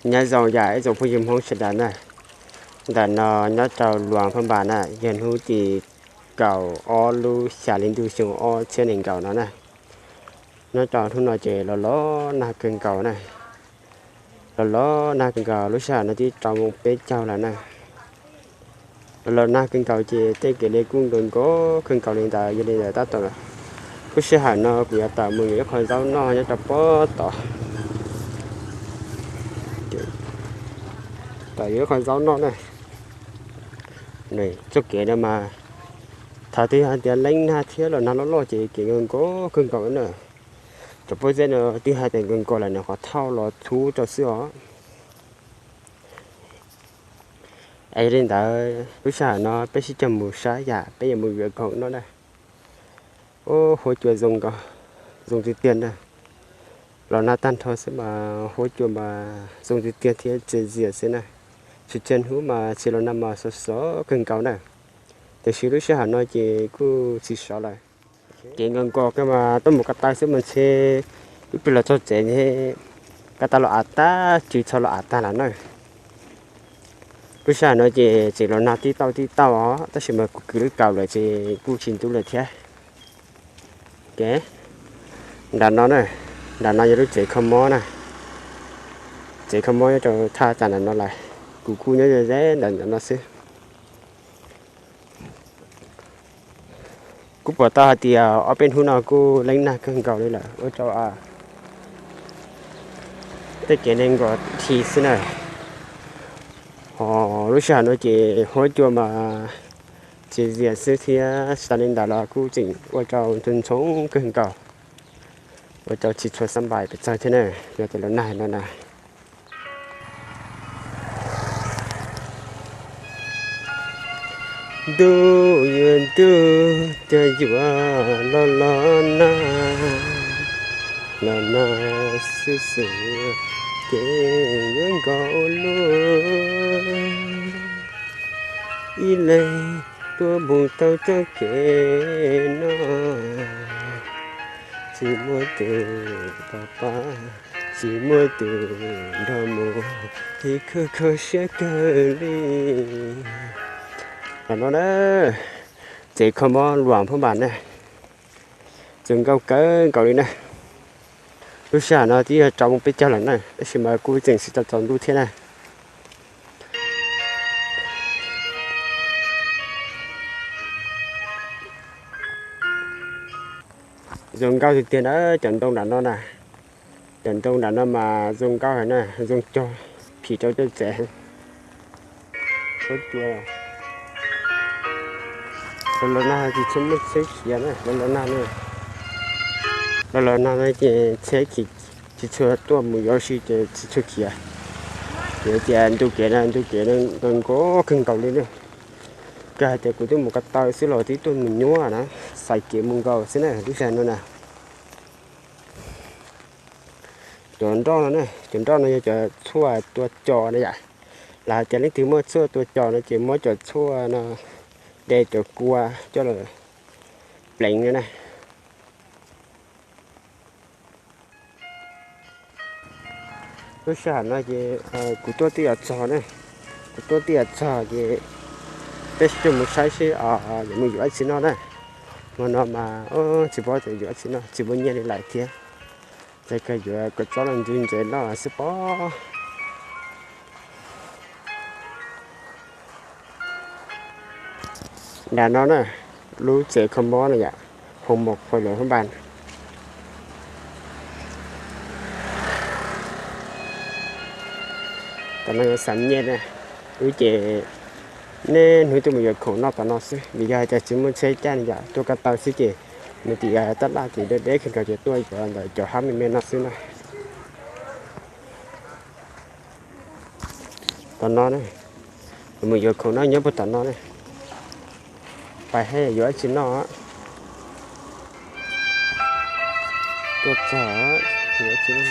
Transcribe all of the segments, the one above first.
Nyob zoo yam ib tsoom phooj ywg Hmoob sawv daws na, ntawm no nyob rau Luas Phab Npas na, yog hnub tim kaum ob lub xya hli ntuj xyoo ob txhiab nees nkaum no na. Nyob rau hnub no ces los los nag kawg nkaus na, los los nag kawg nkaus, lub sij hawm no twb rau moos peb caug lawm na. Los los nag kawg nkaus ces tej kev li kuj nkaus nkaus kawg nkaus li ntawd, yog li ntawd tab tom lub sij hawm no kuv yuav tawm mus yuav ib qho zaub noj nyob rau pob tod. Tawm yuav ib qho zaub noj na. Txoj kev no mas thaum twg hais tias leej nag thiab los nag loj loj ces kev nkaus nkaus kawg nkaus na. Cov pob zeb no twb hais tias nkaus nkaus lawm nws qhov thauj los thub rau xwb os. Es yog li ntawd lub sij hawm no peb sib cog mus saib yam peb yuav mus yuav khoom noj na. Ub, huab cua zoo nkaus, zoo tiag tiag na. Los nag tag nrho xwb mas huab cua mas zoo tiag tiag thiab txias zias xwb na. Tsis tsawg hnub mas tsis los nag mas sov sov kawg nkaus na. Tiam sis lub sij hawm no ces kuj tsis sov lawm. Kev nkaus nkaus kawg mas tuaj mus ko taw xwb mas ntshe ib pliag los txog tsev ntshe ko taw los av tag, tsw txho los av tag lawm na. Lub sij hawm no ces tseem los nag tib tauj tib tauj os, tab sis mas kuv kwv lub kaus lawm ces kuj tsis ntub lawm thiab. Nram no na, nram no yog lub tsev kho mob na. Tsev kho mob nyob rau thaj tsam nram no lawm, kuv kuj nyob ze ze ntawm nram no xwb. Kuv pom tau hais tias ob peb hnub no kuj leej nag kawg nkaus li lawm ua rau tej kev neeg nkaus thi xwb na. Ho lub sij hawm no ces huab cua mas txias zias xwb thiab, tsis tas li ntawd los kuj tseem ua rau ntxhoo ntxhoo kawg nkaus, ua rau tsis tshua xab npais pes tsawg thiab na, yog tias los nag no na. Ntuj yuav ntuj, cov yuav los los nag, los nag xwb xwb ces yuav nkaus luaj. Ib leeg tuaj mus tau txoj kev no, tsis muaj tus pab pab, tsis muaj tus nrog mus, thiaj kho kho siab kawg li. Tam no na, tsev kho mob Luas Phab Npas na, zoo nkauj kawg nkaus li na. Lub sij hawm no twb yog rau moos peb caug lawm na, tab sis mas kuj tseem siv tau tsaus ntuj thiab na. Zoo nkauj tiag tiag na, cov ntoo nram no na. Cov ntoo nram no mas zoo nkauj heev na, zoo cog phim rau cov tsev. Los los nag tsis tshua muaj tsheb khiav na, los los nag na. Los los nag no ces tsheb khiav tsis tshua tuaj mus yuav si ces tsis tshua khiav. Vim tias ntu kev no, ntu kev no nkaus kawg nkaus li na. Kawg hais tias kuv twb mus ko taw xwb los twb tuaj mus nyuaj na, xaiv kev mus nkaus xwb na lub sij hawm no na. Cov nroj no na, cov nroj no yog cov tshuaj tua cos na yom. Lawv hais tias leej twg muaj tshuaj tua cos no ces muab cov tshuaj no de cov kua coj los pleev no na. Lub sij hawm no ces kuv tuaj twb yuav txog na, kuv tuaj twb yuav txog ces peb sib coj mus saib seb yuav mus yuav dab tsi noj na. Hmo no mas tsis paub tias yuav dab tsi noj, tsis muaj nyiaj li lawm thiab. Ces kawg yuav kua txob los ntxiv ntsev noj xwb pob. Nram no na, lub tsev kho mob na yom, Hoo Mos Phuas Luas Phab Npas. Tam no yuav xam nyej na, wb ces niaj hnub tuaj mus yuav khoom noj tom no xwb, vim yog hais tias tsis muaj tsheb caij no yom, tuaj ko taw xwb ces nws tim tab laj ces deb deb kawg nkaus ces tuaj yuav ntawm cov hab me me no xwb na. Tom no na, mus yuav khoom noj nyob puag tom no na. Pais haj yam yuav dab tsi noj. Tuaj txog yuav dab tsi noj.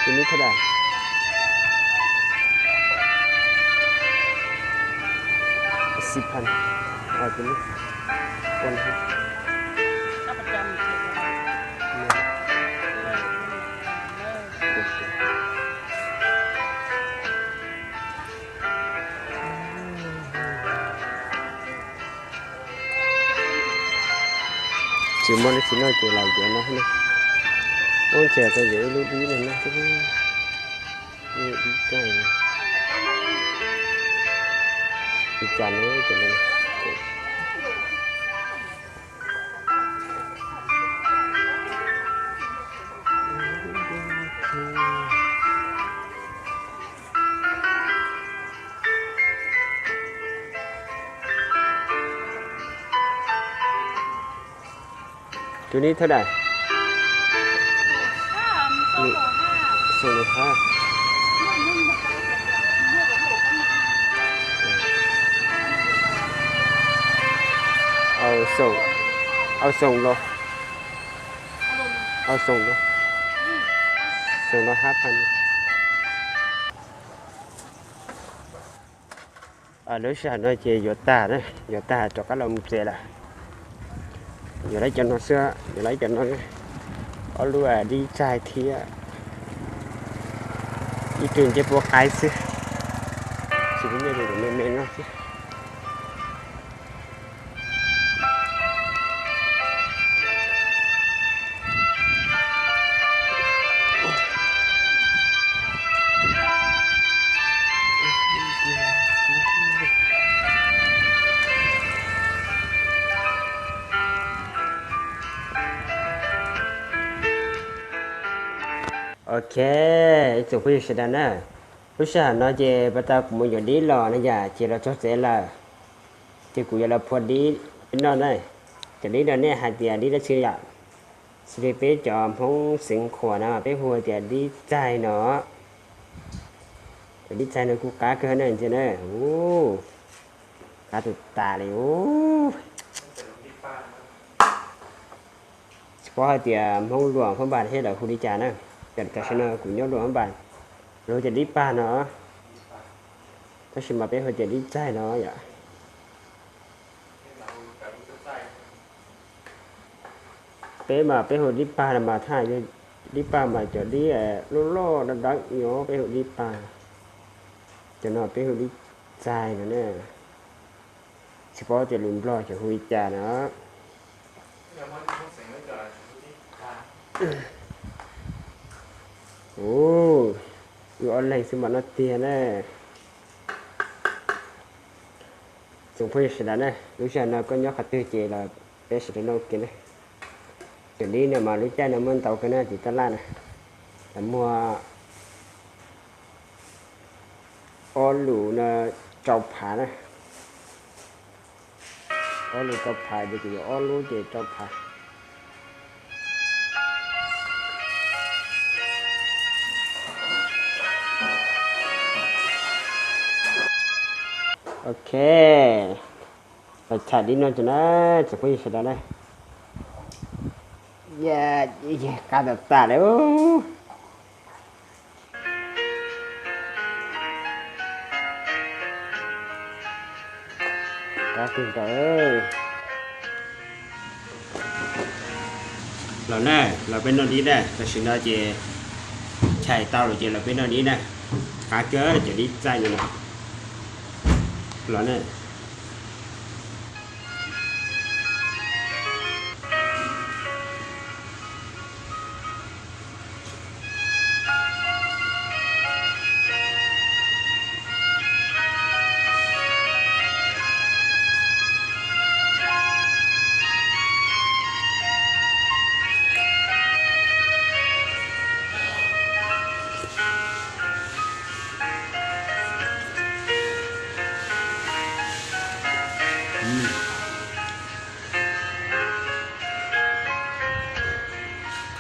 Tus nib thaj dam. Xi phan. Tus nib. Tsis muaj dab tsi noj ces los yuav no na. Ub, ntshe tau yuav ib lub dib no na. Ib lub dib tsaig no. Ib cas ne, cov no. Tus ni thawj daim. Xoo lus hab. Au xoom, au xoom los, au xoom los, xoom los hab pha. Lub sij hawm no ces yuav tag na, yuav tag rov qab los mus tsev lawm. Yuav lawv cov no xwb, yuav lawv cov no, ob lub dib tsaig thiab ib tug ncej puab qaib xwb, tsis muaj nyiaj li me me no xwb. Ok, ib tsoom phooj ywg sawv daws na, lub sij hawm no ces pas tas kuv mus yuav dib los na yom, ces los txog tsev lawm, ces kuv yuav los phua dib noj na. Cov dib no nej hais tias dib dab tsi yom? Xws li peb cov Hmoob Xeev Khuam na mas peb hu tias dib txaig no. Cov dib txaig no kuj qab kawg na ntsia na. Ub, qab tas tas li ub. Tsis paub hais tias Hmoob Luam Phab Npas thiab lawv hu li cas na. Tam sim no kuv nyob Luam Phab Npas, lawv hu tias dib pag no, tab sis mas peb hu tias dib txaig no yom. Peb mas peb hu dib pag no mas thaj, dib pag mas cov dib loj loj dawb dawb nyob peb hu dib pag. Cov no peb hu dib txaig no na. Tsis paub tias lus Nplog cov hu li cas na. Ub, wb ob leeg xwb mas noj tiag na. Tsoom phooj ywg sawv daws na, lub sij hawm no koj nyob qhov twg ces los peb sawv daws noj ua ke na. Cov dib no mas lub caij no muaj ntau kawg na tim Tab Laj na. Lawv muag ob lus no rau phav na. Ob lus rau phav ces kuv yuav ob lub ces rau phav. Ok, los tshais dib no tso na, tsoom phooj ywg sawv daws na. Qab tas tas li. Qab kawg nkaus. Los na, los peb noj dib na, tam sim no ces tshais tau lawm ces los peb noj dib na. Qab kawg cov dib txaij no. Los na.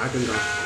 Qab kawg nkaus.